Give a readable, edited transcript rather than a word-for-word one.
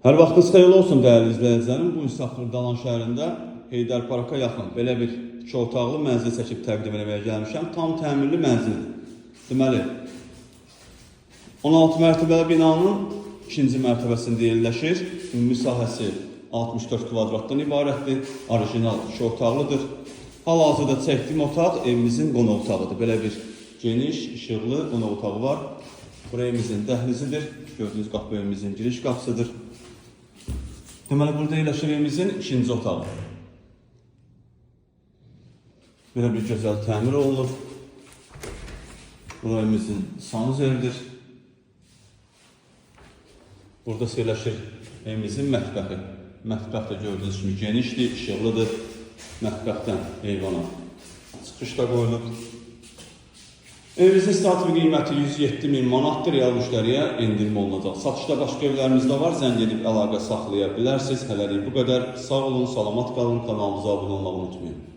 Hər vaxtınız xeyirli olsun dəyərli izləyicilərim. Bu gün sizə Xırdalan şəhərində Heydər Parka yaxın belə bir iki otaqlı mənzil çəkib təqdim etməyə gəlmişəm. Tam təmirli mənzildir. Deməli, 16 mərtəbəli binanın ikinci mərtəbəsində yerləşir. Ümumi sahəsi 64 kvadratdan ibarətdir. Orijinal iki otaqlıdır. Hal-hazırda çəkdiyim otaq evimizin qonaq otağıdır. Belə bir geniş, işıqlı qonaq otağı var. Bura evimizin dəhlizidir. Gördüyünüz qapı evimizin giriş qapısıdır. Deməli, burada yerləşir evimizin ikinci otağı. Belə bir gözəl təmir olunub. Bura evimizin sanuzelidir. Burada yerləşir evimizin mətbəxi. Mətbəx də gördüyünüz kimi genişdir, işıqlıdır. Mətbəxdən eyvana çıxış da qoyulub. Evimizin istirahət qiyməti 107 min manatdır. Real müştəriyə endirim olunacaq. Satışda başqa evlərimiz də var. Zəng edib əlaqə saxlaya bilərsiniz. Hələlik bu qədər. Sağ olun, salamat qalın. Kanalımıza abunə olmağı unutmayın.